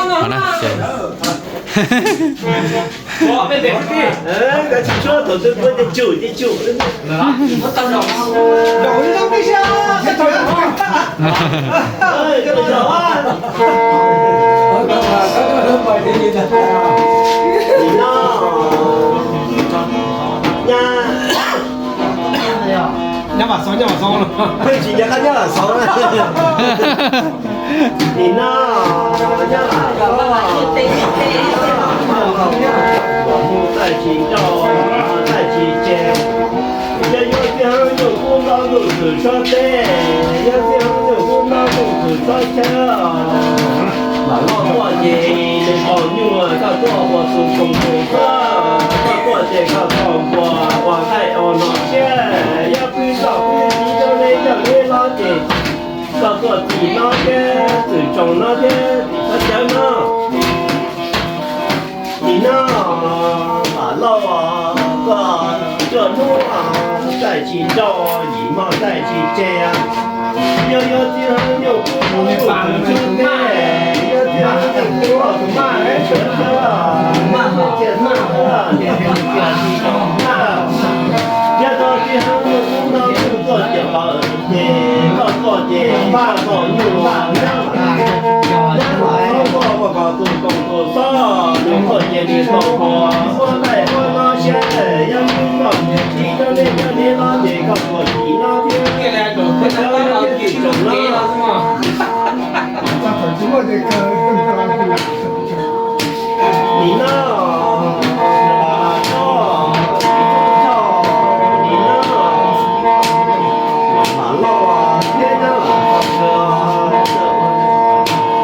Qhov na, ces Ov, tsis tshuab thaum twg kuv ces tsum ces tsum. Nyob Vam Xov, nyob Vam Xov. Tsis nco qab nyob Vam Xov na. Nim no nyob Vam Xov, mus txais tsis nrau, txais tsis tseg. Yog yuav txiv hwv nyuj kub nto ntuj txwm tsob teb, yog txiv hwv nyuj kub nto ntuj txwm tsob chaw. Vam Loj tuaj ces nws ntaus nyuj, koj tuaj ua tus koom tus txob, koj tuaj ces koj txhob npua ua nqaij ua no siab. Yog pw txoj pw txiv rau nej coj nej los ces koj tuaj txim no thiab txwm tsoom no thiab thov cawv no. Nim no Vam Lauj, koj cuaj hnub txais tsis nrau, yim hmo txais tsis tseg. Yog yuav txiv hwv nyuj kub nto ntuj txwm tsob teb, yog txiv hwv nyuj kub nto ntuj txwm tsob chaw, txiv hwv nyuj kub nto ntuj txwm tsob teb, yog txiv hwv nyuj kub nto ntuj txwm tsob chaw, ces koj tuaj ces npaj tau nyuj npaj nyob, nyob tuaj ua kom tus koom tus txob, nws tuaj ces nws tau npua ua nqaij ua no siab. Yog nws txoj kev txiv rau nej coj nej los ces koj tuaj txim no thiab, koj cov no thiab txwm tsoom no. Nim no, nim no, Vam Lauj thiab nyob Vam Xov,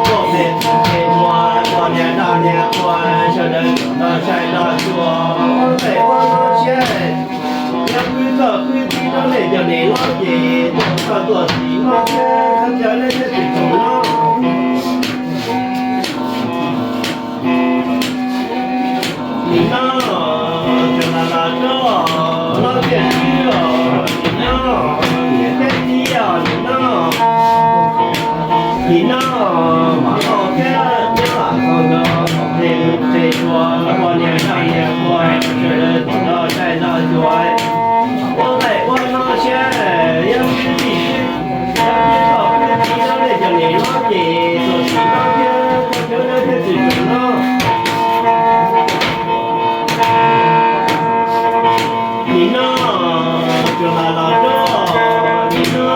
tuaj pem pem muag ua niam dab niam quas, sawv daws tuaj nrog saib nrog xyuas, ua nqaij ua no siab. Yog pw txoj pw txiv rau nej cov niam hlob ces tuaj koj tuaj txim no thiab, koj cov no thiab txwm tsoom no. Nim no, cov los los roj, los tiaj swb os, nim no, niam thiab txiv os, nim no. Nim no, Vam Lauj thiab nyob Vam Xov nkawd pem pem muag ua niam dab niam quas, sawv daws tuaj nrog saib nrog xyuas, ua nqaij ua no siab. Yog pw txoj pw txiv rau nej cov niam hlob ces tuaj txim no thiab, koj cov no thiab txwm tsoom no. Nim no, cov los los roj, nim no,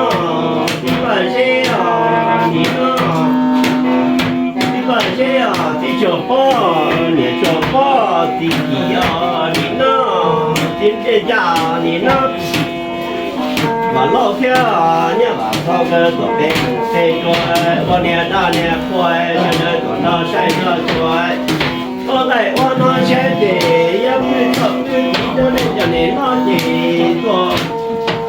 txiv Paj Zeb os, nim no, txiv Paj Zeb os, txiv Tsuas Pob, niam Tsuas Pob, txiv Kim os, nim no, txiv Npliaj Ncaj, nim no. Vam Lauj thiab nyob Vam Xov nkawd tuaj pem mus pem rua, ua niam dab niam quas, sawv daws tuaj nrog saib nrog xyuas, ua nqaij ua no siab. Ces yog pw txoj pw txiv rau nej cov niam hlob ces tuaj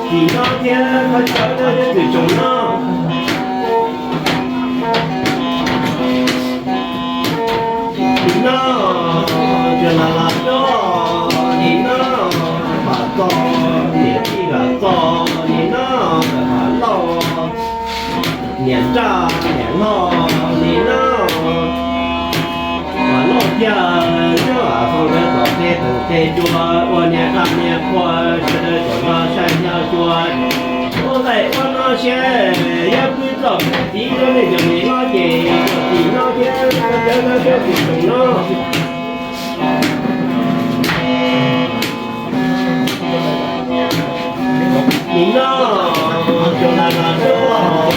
txim no thiab, koj cov no thiab txwm tsoom no. Nim no, cov los los roj, nim no, Vam Txos, niam tij Vam Txos, nim no, Vam Lauj, niam nraj niam loj, nim no, Vam Lauj thiab nyob Vam Xov nkawd tuaj pem mus pem rua, ua niam dab niam quas, sawv daws tuaj nrog saib nrog xyuas, ua nqaij ua no siab. Yog pw txoj pw txiv rau nej cov niam hlob ces tuaj txim no thiab, koj cov no thiab txwm tsoom no. Nim no, cov los los roj,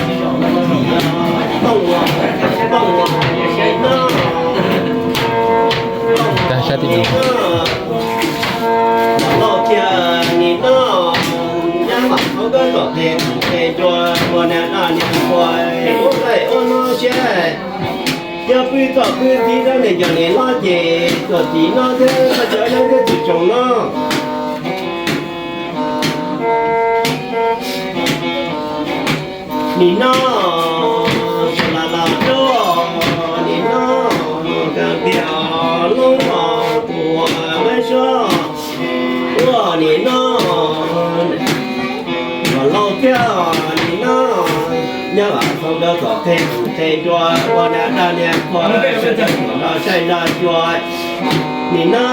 Tooj, Tooj, nim no, Tooj, nim no, Vam Lauj thiab nim no, nyob Vam Xov nkawd tuaj pem mus pem rua, ua niam dab niam quas, ua nqaij ua no siab. Yog pw txoj pw txiv rau nej cov niam hlob ces tuaj txim no thiab, koj cov no thiab txwm tsoom no. Nim no, cov los los roj, nim no, kawg tiag lub no, tus uas lawv suab, ua nim no, Vam Lauj thiab nim no, nyob Vam Xov nkawd tuaj pem mus pem rua, ua niam dab niam quas, sawv daws Sai nra cua, nim no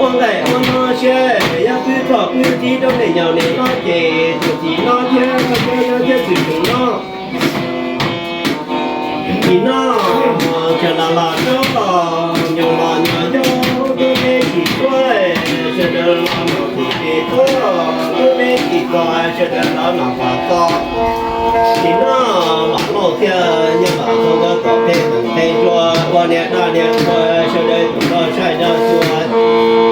ua nqaij ua no siab, yog pwb txoj pwb txiv rau nej nyaum nej hlob ces tuam txim no thiab koj cov no thiab txwm tsoom no. Nim no tseem los los rau nyob los nyob yog lub neb tsis tuaj, sawv daws los nom txim ces tuaj, lub neb tsis txog sawv daws los nom pom txog. Nim no Vam Lauj thiaj nyob los txog nkawd tom tej teev nqe rua ua niam daj niam qhua sawv daws txhua tus saib nra cua.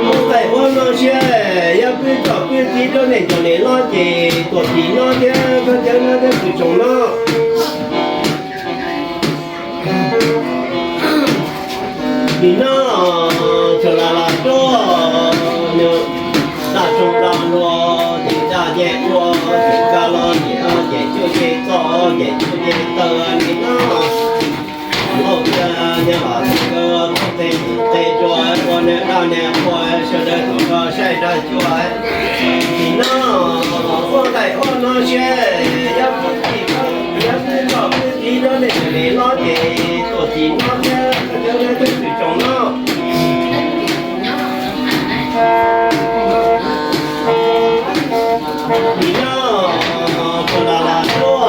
Ua nqaij ua no siab, yog pwb txoj pwb txiv rau nej nyaum nej hlob ces tuam txim no thiab koj cov no thiab txwm tsoom no. Nim no tseem los los rau nyob daj tsoom daj luag, ces daj ncej ua, ces kab los ces, ces cuaj ncej txoj, ces cuaj ncej taw. Nim no Vam Lauj thiaj nyob los txog nkawd tom tej teev nqe rua ua niam daj niam qhua sawv daws txhua tus saib nra cua. Nim no ua nqaij ua no siab, yog pwb txoj pwb txiv rau nej nyaum nej hlob ces tuam txim no thiab koj cov no thiab txwm tsoom no. Nim no tseem los los rau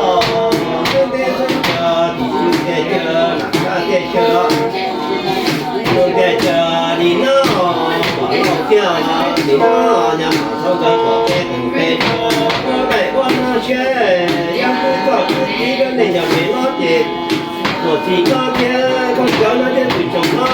nyob deb deb xwb, tim xyoo tej caw, nam xyoo tej caw, xyoo tej caw. Nim no Vam Lauj thiaj nim no nyob los txog nkawd tom tej teev nqe rua ua nqaij ua no siab, yog pwb txoj pwb txiv rau nej nyaum nej hlob ces tuam txim no thiab koj cov no thiab txwm tsoom no.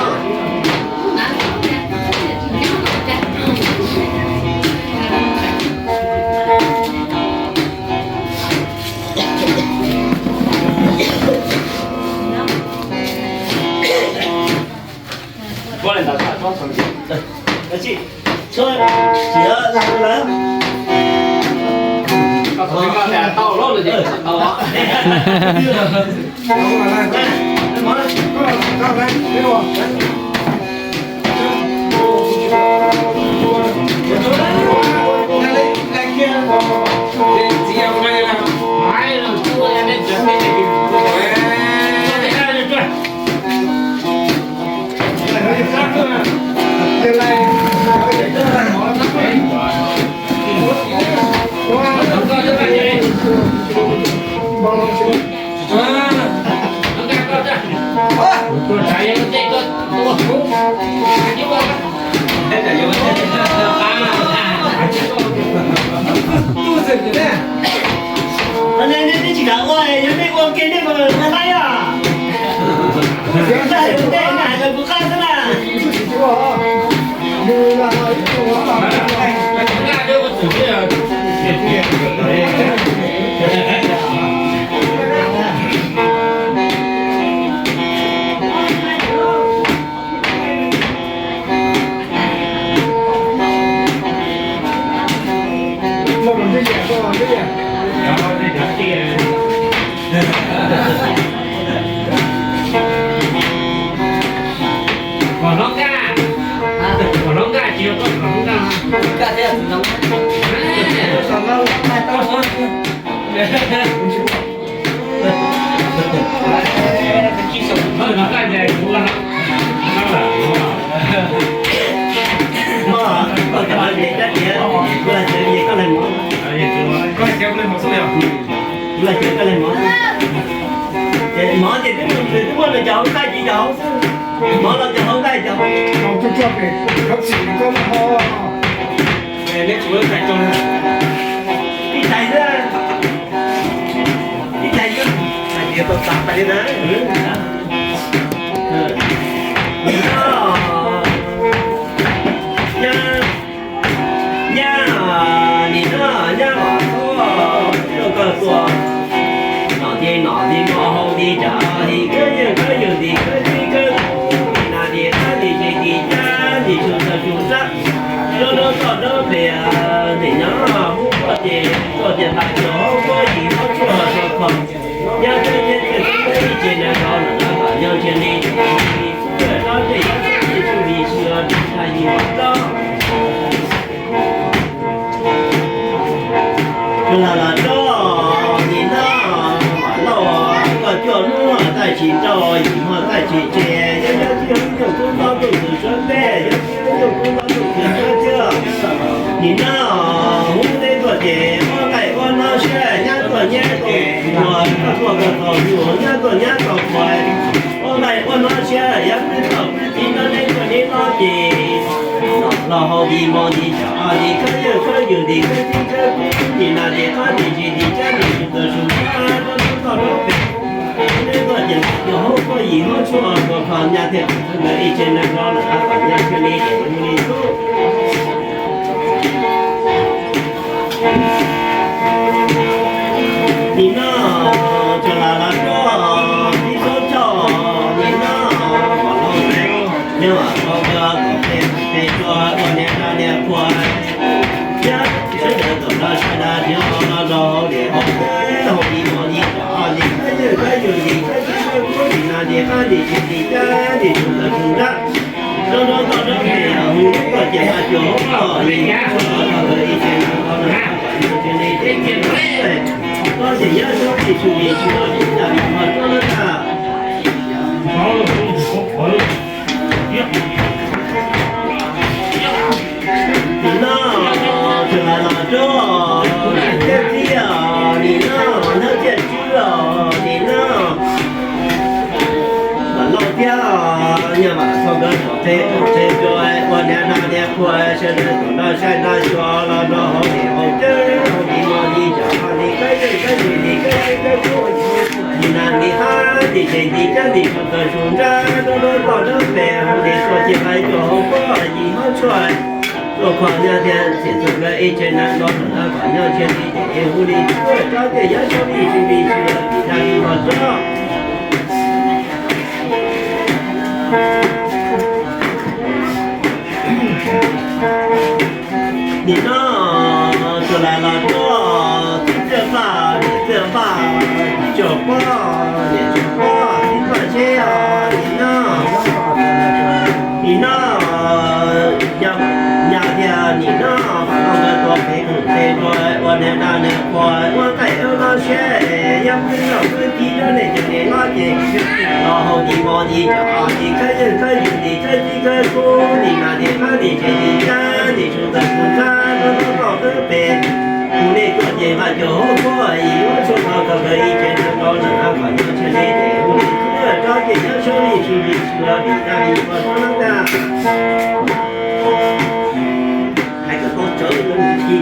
Nej tsis kam ua, yog nej ua kiag nej mas ua laib os. Yog nej ua ntej nej hais rau kuv qab xwb na. Kom hlob nkaj, kom hlob nkaj tsis yog koj kom hlob nkaj. Mov ces twb muaj nws cov hauv nqaij ces cov hauv xwb. Mov los cov hauv nqaij cov hauv. Neb tsum tais rau na. Ib tais xwb. Ib tais xwb. Hais tias tau xav tais li na. Nyab, nyab, nim no nyab los tuaj, tuaj koj tuaj. Nom ces nom, nti no hau nti nram, nti kawg yeej kawg yug, nti kawg tib kawg kuv, nas nti qab nti tsev nti cab nti tsu taw tsu sab, rau rau toj rau plias, nim no hub tuaj ces tuaj tias tas cov hub tuaj yim hub tshuaj rau kho. Nyob teb teb teb teb ib tse na rov lawm los kom nyob ntshe li tsis li, tsuj li tsuj li tsis los tsis tshaj yim hub rau. Los los rau, nim no Vam Lauj, koj cuaj hnub taij tsis nrau, yim hmo taij tsis tseg, nyob nyob tib hub nyob Nim no hu neb tuaj ces ua nqaij ua no siab, nyab tuaj nyab tuaj, koj tuaj koj tau yus, nyab tuaj nyab tau kuv, ua nqaij ua no siab, yog peb tau peb txiv no neb tuaj neb no ces los hauv nti mo nti tsam nti khawb yeej khawb yws nti khawb tib khawb kub nti nas nti qab nti tsis nti cab nti su taw su tag rau toj rau pem. Neb tuaj ces yog hauv koj yim hauv tshuaj tuaj kho nyab thiab txiv txhua nkawd ib tsev neeg no lawm qhov nyab thiaj li ces hu li xwb. Nim no tsuas lam los rau tib tsob coj, nim no kom los nyob kom qhov kom peb peb tuaj ua niam no niam qhua, yog sawv daws kom los sawv daws nyob los rau hauv li hauv teb hauv li mos li cov li khawb yeej khawb yws li khawb tib khawb kub li no li qab li tsis li cab li tsuas tau tsuas nrab. Rau rau toj rau pem hu neb tuaj ces mas cuag hauv koj yim hauv tshuaj tuaj kho nkawd ib tsev neeg no lawm qhov nyab thiaj li ces hu li xwb. Koj ces yog tsob li su li su los li cas li hmo tsob lawm tag. Nim no tsuas lam los rau niam thiab txiv, nim no hnab thiab tswb os, nim no Vam Lauj thiab Nyaj Vam txhua nkawd tom teb tom teb rau ua niam no niam qhua sawv daws tom no saib no xyuas los rau hauv li hauv teb hauv li mos li cov li khawb yeej khawb yws li khawb tib khawb kub li nas li qab li tsis li cab li su taw su nrab rau rau toj rau pem hu li tuaj ces mas cuag hauv koj yim hauv tshuaj tuaj kho nyab thiab txiv txhua nkawd ib tsev neeg no lawm qhov nyab thiaj li ces hu li xwb. Tsob ces yog tsob li su li su los li cas li hmo tsob. Nim no tsuas lam los rau txiv txiaj paj niam txiaj paj, txiv tsuag pob niam tsuag pob, txiv paj tsheb os nim no. Nim no nyab thiab nim no Vam Lauj nkawd tuaj pem qeej pem rau ua niam no niam qhua ua nqaij ua no siab, yog peb tau peb txiv rau nej cov niam no ces los hauv li mos li cov li khawb yeej khawb yws li khawb tib khawb kub li nas li qab li tsis li cab li su taw su nrab rau rau toj rau pem hu li tuaj ces mas cuag hauv koj yim hauv tshuaj tuaj kho nkawd ib tsev neeg no lawm qhov nyab thiaj li ces hu li xwb. Tsob ces yog tsob li su li su los li cas li hmo tsob tag. Hais kom tau tsawv li lub mus ci.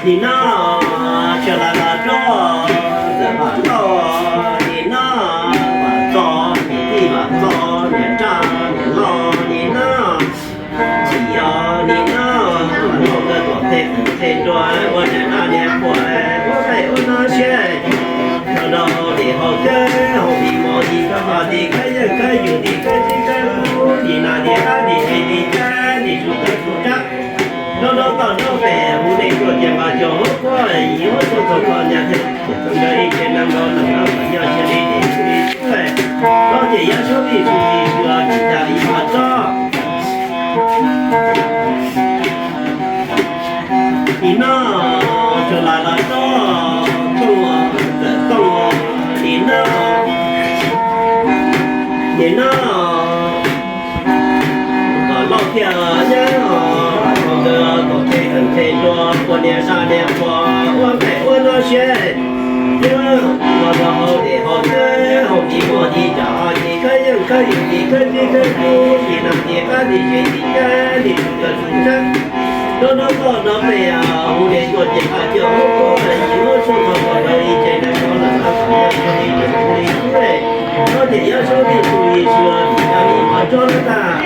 Nim no tsuas lam los rau ntxawm Vam Lauj, nim no Vam Txos, niam tij Vam Txos, niam Nraj, niam Lauj, nim no Tsim os, nim no Vam Lauj nkawd tuaj pem qeej pem rau ua niam no niam qhua ua nqaij ua no siab, rau rau li hauv teb hauv li mos li cov li khawb yeej khawb yws li khawb tib khawb kub li nas li qab li tsis li cab li su taw su nrab rau rau toj rau pem hu li tuaj ces mas cuag hauv koj yim hauv tshuaj tuaj kho nyab thiab txiv txhua nkawd ib tsev neeg no lawm qhov nyab thiaj li ces hu li xwb. Tsob ces yog tsob li su li su los li cas li hmo tsob. Nim no tsuas lam los rau Tooj, ntxawm Tooj, nim no, nim no Vam Lauj thiab Nyab os, nkawd tuaj pem qeej pem rau ua niam no niam qhua ua nqaij ua no siab, yog los rau hauv li hauv teb hauv li mos li cov li khawb yeej khawb yws li khawb tib khawb kub li nas li qab li tsis li cab li su taw su nrab rau rau toj rau pem hu li tuaj ces mas cuag hauv koj yim hauv tshuaj tuaj kho nkawd ib tsev neeg no lawm qhov nyab thiaj li ces hu li xwb. Tsob ces yog tsob li su li su los li cas li hmo tsob tag.